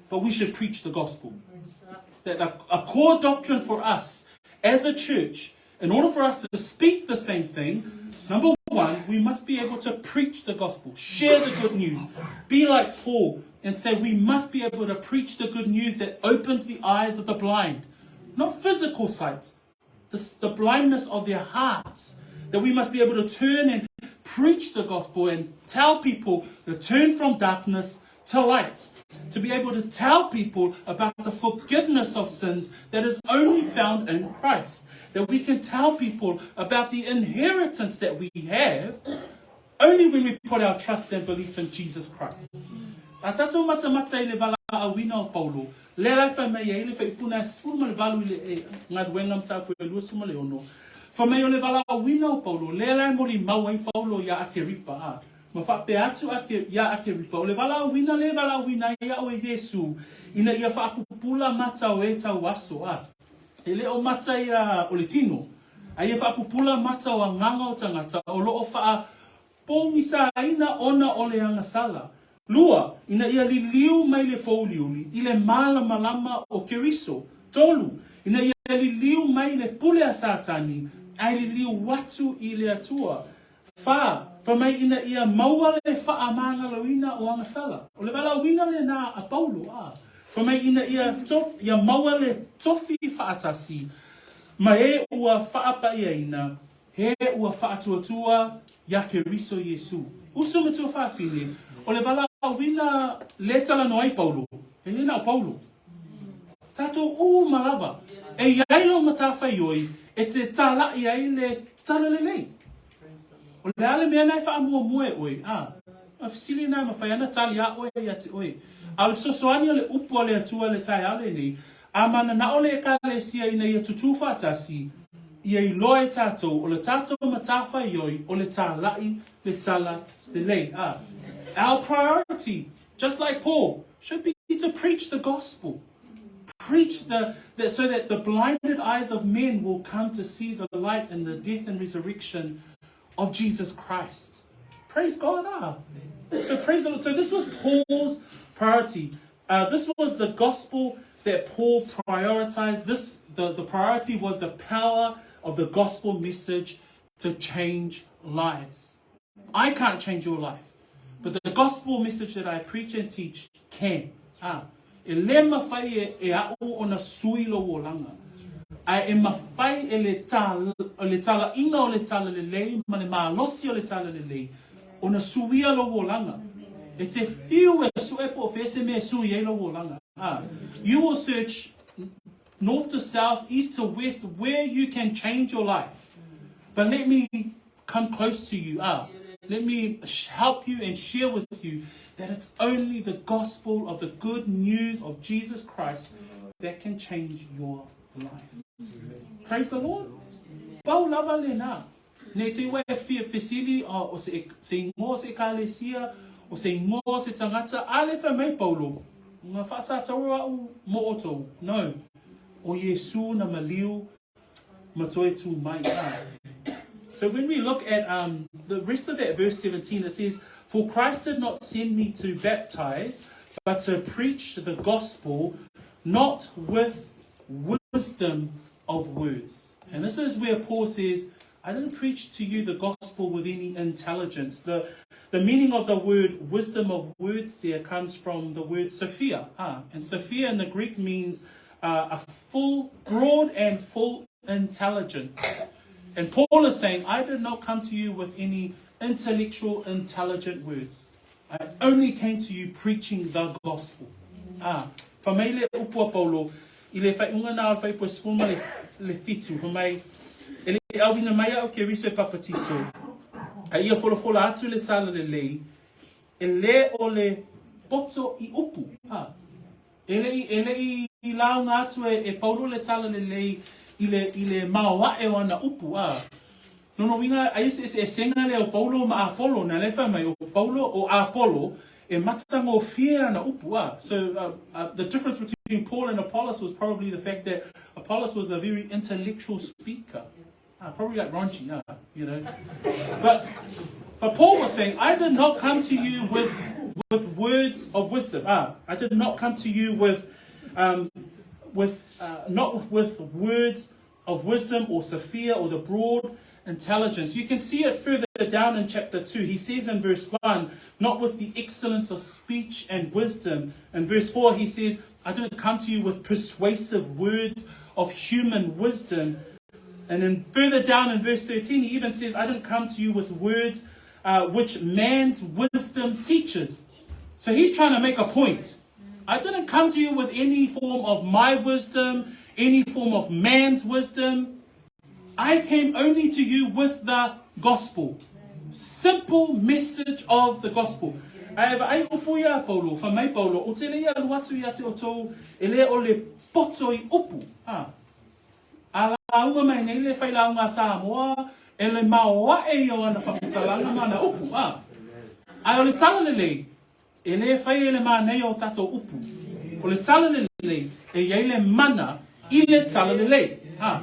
but we should preach the gospel. That a core doctrine for us as a church, in order for us to speak the same thing, number one, we must be able to preach the gospel, share the good news, be like Paul and say we must be able to preach the good news that opens the eyes of the blind. Not physical sight, the, the blindness of their hearts. That we must be able to turn and preach the gospel and tell people to turn from darkness to light. To be able to tell people about the forgiveness of sins that is only found in Christ. That we can tell people about the inheritance that we have only when we put our trust and belief in Jesus Christ. A tatou matamata i le valaauina o Paulo, lea la e fai mai ai le faipuna e 18 i le e, galuega mataupu e 26, fai mai o le valaauina o Paulo, lea la e molimau ai Paulo iā Akeripa, a, ma faapea atu ake, iā Akeripa, o le valaauina lea e valaauina ai au e Iesu, ina ia faapupula mata o e tauaso, a, e le o mata ia o le tino, a ia faapupula mata o agaga o tagata o lo o faa Pōgisaina ona o le agasala. Lua, ina ia liliu mai le pōuliuli i le mālamalama o Keriso. Tolu, ina ia liliu mai le pule a Satani ae liliu atu i le Atua. Whā, fai mai ina ia maua le faamānalauina o agasala. O le valaauina lenā a Paulo, ā, fai mai ina ia ia maua le tofi faatasi ma e ua faapaiaina He ua faatuatua iā Keriso Iesū. Uso ma tuafafine, o le valaauina le talanoa ai Paulo, e le na o Paulo. Tatou uma lava, e i ai lau matafaioi e te tālaʻi ai le talalelei. O le a le mea na e faamuamua e oe, a, a fesili na e mafai ana tali a oe ia te oe. A o le fesoasoani o le upu a le Atua i le taeao lenei, a mananao le Ekalesia ina ia tutū faatasi, ia iloa e tatou o le tatou matafaioi o le tālaʻi le tala lelei. A, our priority, just like Paul, should be to preach the gospel. Preach the, that so that the blinded eyes of men will come to see the light in the death and resurrection of Jesus Christ. Praise God. Ah. So praise the Lord. So this was Paul's priority. Uh, this was the gospel that Paul prioritized. This the, the priority was the power of the gospel message to change lives. I can't change your life, but the gospel message that I preach and teach can. Ah, e le mawhai e, e a'u ona sui lo olaga. Ae e mafai e le ta, le talaiga o le talalelei ma le malosi o le talalelei ona suia lou olaga. E te whiu e sue po o fea se mea e sui ai lou olaga. Ah, you will search north to south, east to west, where you can change your life. But let me come close to you. Ah, let me help you and share with you that it's only the gospel of the good news of Jesus Christ that can change your life. Praise the Lord. Pau lava lena. Ne te ua e fia fesili o se, se ingoa o se ekalesia, o se ingoa o se tagata, a le fai mai Paulo, nga faasatauro a'u mo outou. No. O Iesu na maliu ma toe tū mai. Ah. So when we look at um, the rest of that verse 17, it says, For Christ did not send me to baptize, but to preach the gospel, not with wisdom of words. And this is where Paul says, I didn't preach to you the gospel with any intelligence. The, the meaning of the word wisdom of words there comes from the word Sophia. Ah, and Sophia in the Greek means uh, a full, broad and full intelligence. And Paul is saying, I did not come to you with any intellectual, intelligent words. I only came to you preaching the gospel. Ah, fa mai le upu a Paulo, i le whaiunga nā o le whaipu e sefulu ma le, le fitu, fa mai, e le auina mai au Keriso e papatiso, a ia folafola atu le tala lelei, e le o le poto i upu. Ah, E le i, e le i lauga atu e, e Paulo le talalelei i le, i le maoaʻe o ana upu, a. Lona uiga, aia se eseesega lea o Paulo ma Apolo, na lea e fai mai, o Paulo, o Apolo, e matagofie ana upu, a. So, the difference between Paul and Apollos was probably the fact that Apollos was a very intellectual speaker. Probably like Ronchi, you know. But, but Paul was saying, I did not come to you with, with words of wisdom. I did not come to you with, with not with words of wisdom or Sophia or the broad intelligence. You can see it further down in chapter 2. He says in verse 1, not with the excellence of speech and wisdom. In verse 4, he says, I didn't come to you with persuasive words of human wisdom. And then further down in verse 13, he even says, I didn't come to you with words which man's wisdom teaches. So he's trying to make a point. I didn't come to you with any form of my wisdom, any form of man's wisdom. I came only to you with the gospel. Simple message of the gospel. Ae vaai upu ia Paulo, fai mai Paulo, ou te le i alu atu ia te outou, e le o le poto i upu. A, a lauga mai nei le failauga a Samoa, e le maoae ia o ana faamatalaga ma ana upu. A, ae o le tala lelei, E le fai e le manaia o tatou upu. O le tala lelei, e i ai le mana i le tala lelei. Ha.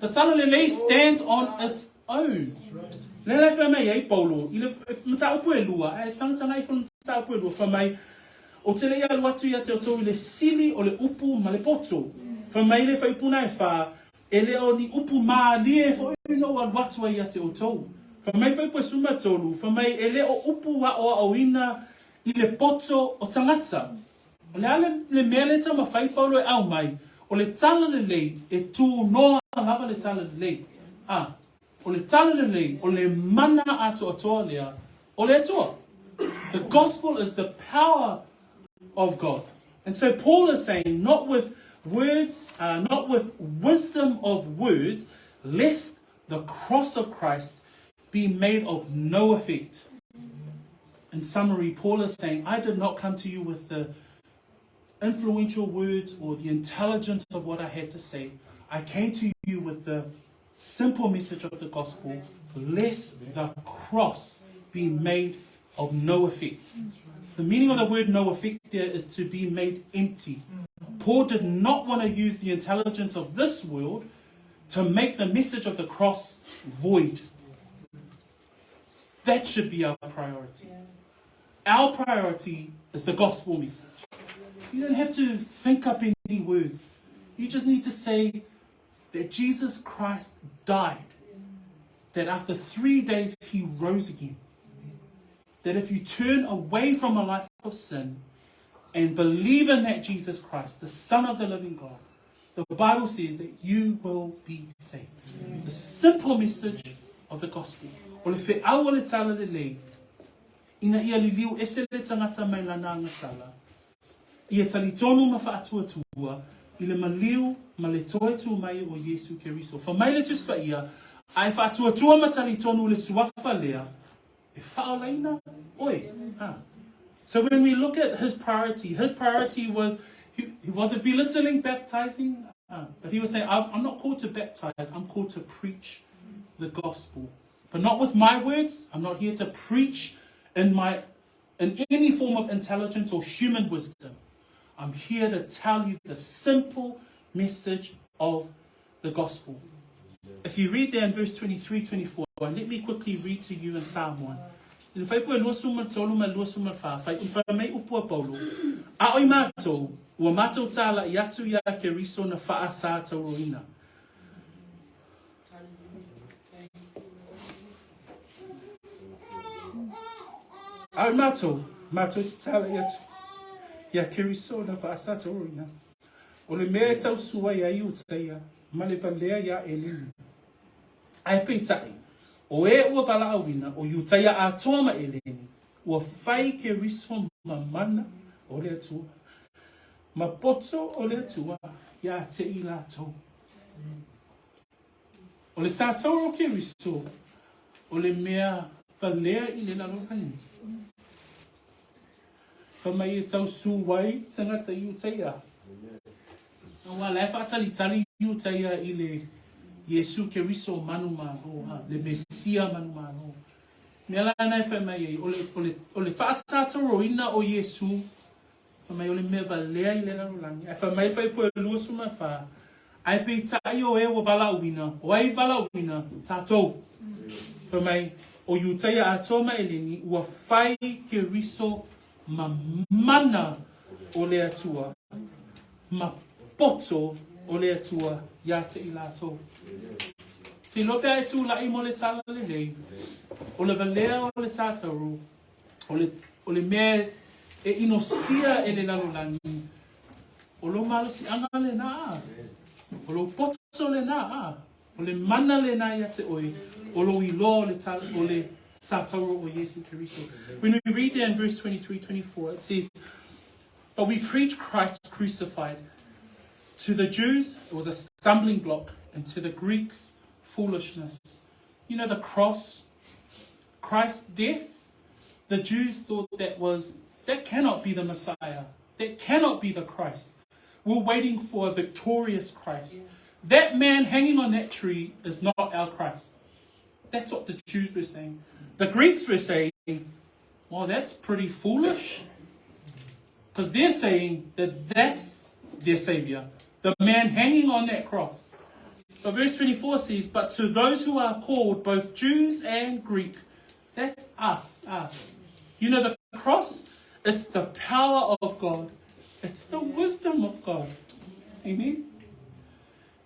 The tala lelei stands on its own. Le la fai mai ai Paulo, i le mataupu e lua, ae tagataga ifo le mataupu e lua, fai mai, o te le i alu atu ia te outou i le sili o le upu ma le poto. Fai mai le fuaiupu na e fa, E le o ni upu mālie foi na ou alu atu ai ia te outou. Fai mai fuaiupu e 13, fai mai e le o upu aoaoina i le poto o tagata. O le a le, le mea lea e taumafai Paulo e aumai, o le tala lelei e tū noa lava le tala lelei. A, o le tala lelei, o le mana atoatoa lea o le Atua. The gospel is the power of God. And so Paul is saying, not with words, not with wisdom of words, lest the cross of Christ be made of no effect. In summary, Paul is saying, I did not come to you with the influential words or the intelligence of what I had to say. I came to you with the simple message of the gospel, lest the cross be made of no effect. The meaning of the word no effect there is to be made empty. Paul did not want to use the intelligence of this world to make the message of the cross void. That should be our priority. Our priority is the gospel message. You don't have to think up any words. You just need to say that Jesus Christ died, that after 3 days he rose again, that if you turn away from a life of sin and believe in that Jesus Christ, the Son of the living God, the Bible says that you will be saved. The simple message of the gospel. O le feau o le tala lelei, ina ia liliu ese le tagata mai lana agasala, ia talitonu ma faatuatua i le maliu ma le toe tū mai o Iesu Keriso. Fai mai le Tusi Paia, A e faatuatua ma talitonu i le suafa lea, e faaolaina oe. Ha. So when we look at his priority, his priority was, he, he wasn't belittling baptizing, but he was saying, I'm, I'm not called to baptize, I'm called to preach the gospel. But not with my words. I'm not here to preach in my in any form of intelligence or human wisdom. I'm here to tell you the simple message of the gospel. If you read there in verse 23, 24, and let me quickly read to you in Psalm 1. I le fuaiupu e 23 ma le 24, fai, fai mai upu a Paulo, A oi mātou, ua mātou tāla'i atu iā Keriso na faasātauroina. A oi mātou, mātou te tāla'i atu iā Keriso na faasātauroina. O le mea e tausua ai a Iutaia, ma le valea iā Eleni. Ae peitai, o e ua valaauina, o Iutaia atoa ma Eleni, ua fai Keriso ma mana o le Atua, ma poto o le Atua ia te i latou. O le satauro o Keriso, o le mea valea i le lalolagi. Fai mai e tausū ai tagata i Iutaia. Aua la e faatalitali Iutaia i le Iesu Keriso manumalo, a le Mesia manumalo. Mea la lena e fai mai ai, o le, o le, o le faasatauroina o Iesu, fai mai o le mea valea i le lalolagi. Ae fai mai le fuaiupu e 24, Ae peitai o e ua valaauina, o ai valaauina? Tatou. Fai mai, o Iutaia atoa ma Eleni, ua fai Keriso ma mana o le Atua, ma poto o le Atua ia te i latou. Te iloa pe a e tulai mo le tala lelei, o le valea o le satauro, o le, o le mea e inosia e le lalolagi, o lou malosiaga lena, o lou poto lena, o le mana lena ia te oe, o lou iloa o le, o le satauro o Iesu Keriso. When we read there in verse 23, 24, it says, But we preach Christ crucified. To the Jews, it was a stumbling block, and to the Greeks, foolishness. You know, the cross, Christ's death, the Jews thought that was, that cannot be the Messiah. That cannot be the Christ. We're waiting for a victorious Christ. That man hanging on that tree is not our Christ. That's what the Jews were saying. The Greeks were saying, well, that's pretty foolish. Because they're saying that that's their savior, the man hanging on that cross. But verse 24 says, But to those who are called, both Jews and Greek, that's us. Ah. You know, the cross, it's the power of God, it's the wisdom of God. Amen?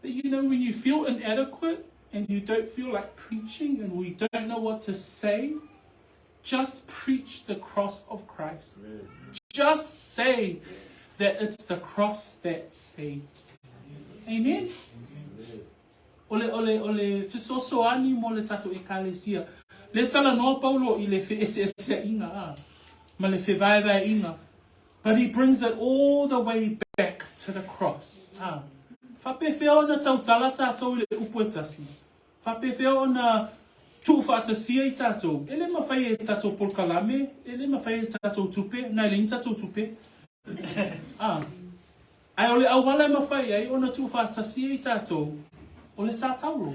But you know, when you feel inadequate and you don't feel like preaching and we don't know what to say, just preach the cross of Christ. Just say that it's the cross that saves. Amen? O le, o le, o le fesoasoani mo le tatou ekalesia. Le talanoa Paulo i le feeseeseaiga a, ma le fevaevaeaiga. But he brings it all the way back to the cross. A, faapefea ona tautala tatou i le upu e tasi? Faapefea ona tuufaatasia i tatou? E le mafai e tatou polokalame, e le mafai e tatou tupe, na e leai ni tatou tupe. A, ae o le auala e mafai ai ona tuufaatasia i tatou, o le satauro.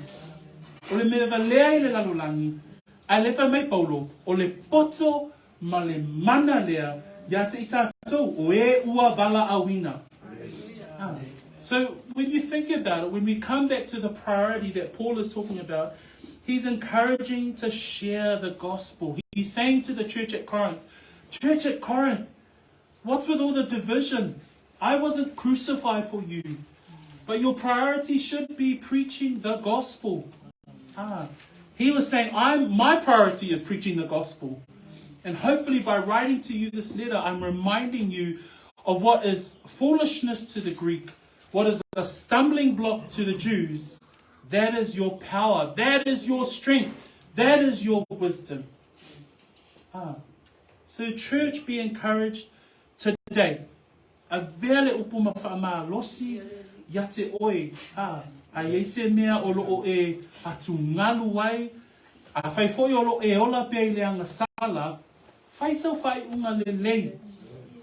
O le mea valea i le lalolagi, ae le fai mai Paulo, o le poto ma le mana lea ia te i tatou, o e ua valaauina. Ah. So when you think about it, when we come back to the priority that Paul is talking about, he's encouraging to share the gospel. He's saying to the church at Corinth, Church at Corinth, what's with all the division? I wasn't crucified for you. But your priority should be preaching the gospel. Ah. He was saying, I'm my priority is preaching the gospel. And hopefully by writing to you this letter, I'm reminding you of what is foolishness to the Greek, what is a stumbling block to the Jews. That is your power. That is your strength. That is your wisdom. Ah. So church, be encouraged today. Avea le upu ma faamalosi ia te oe, a, a i ai se mea o lo o e atugalu ai, afai foi o lo o e ola pea i le agasala, fai sau faaiuga lelei,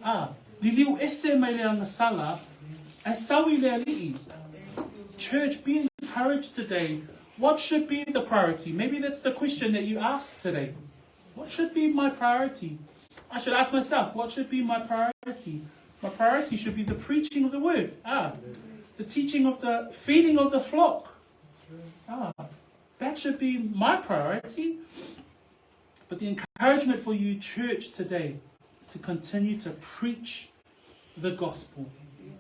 a, liliu ese mai le agasala, ae sau i le Alii. Church, be encouraged today. What should be the priority? Maybe that's the question that you ask today. What should be my priority? I should ask myself, what should be my priority? My priority should be the preaching of the word. Ah, the teaching of the feeding of the flock. Ah, that should be my priority. But the encouragement for you, church, today is to continue to preach the gospel.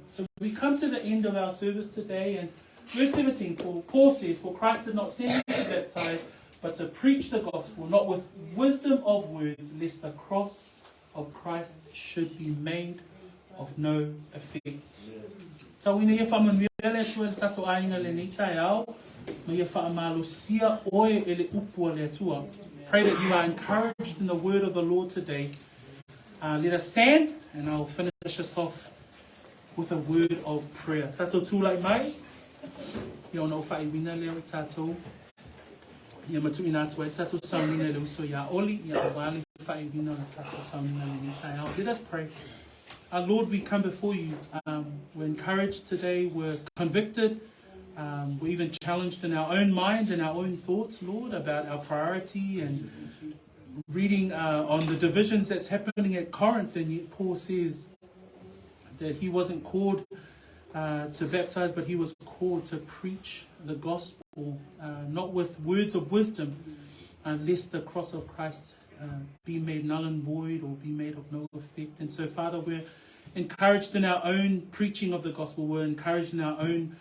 So we come to the end of our service today, and verse 17, Paul, Paul says, For Christ did not send me to baptize, but to preach the gospel, not with wisdom of words, lest the cross of Christ should be made of no effect. Tau ina ia faamanuia le Atua i le tatou aiga lenei taeao, ma ia faamalosia oe e le upu a le Atua. Pray that you are encouraged in the word of the Lord today. Uh, let us stand and I'll finish us off with a word of prayer. Tatou tūlai mai, ia ona o faaiuina lea o i tatou. Ia matuina atu ai tatou sauniga i le uso iā Oli, ia auā le faaiuina o le tatou sauniga lenei taeao. Let us pray. Our Lord, we come before you. Um, we're encouraged today, we're convicted. We're even challenged in our own minds and our own thoughts, Lord, about our priority and reading on the divisions that's happening at Corinth. And yet Paul says that he wasn't called to baptize, but he was called to preach the gospel, not with words of wisdom, lest the cross of Christ be made null and void or be made of no effect. And so, Father, we're encouraged in our own preaching of the gospel. We're encouraged in our own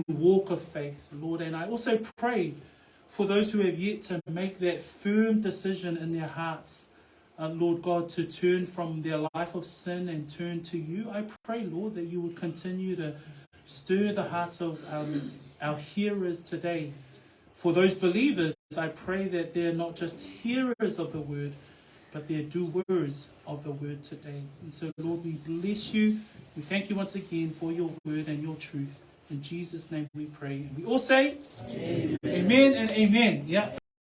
walk of faith, Lord. And I also pray for those who have yet to make that firm decision in their hearts, Lord God, to turn from their life of sin and turn to you. I pray, Lord, that you would continue to stir the hearts of our hearers today. For those believers, I pray that they're not just hearers of the word, but they're doers of the word today. And so, Lord, we bless you. We thank you once again for your word and your truth. In Jesus' name we pray. And we all say, amen, amen and amen. Yeah.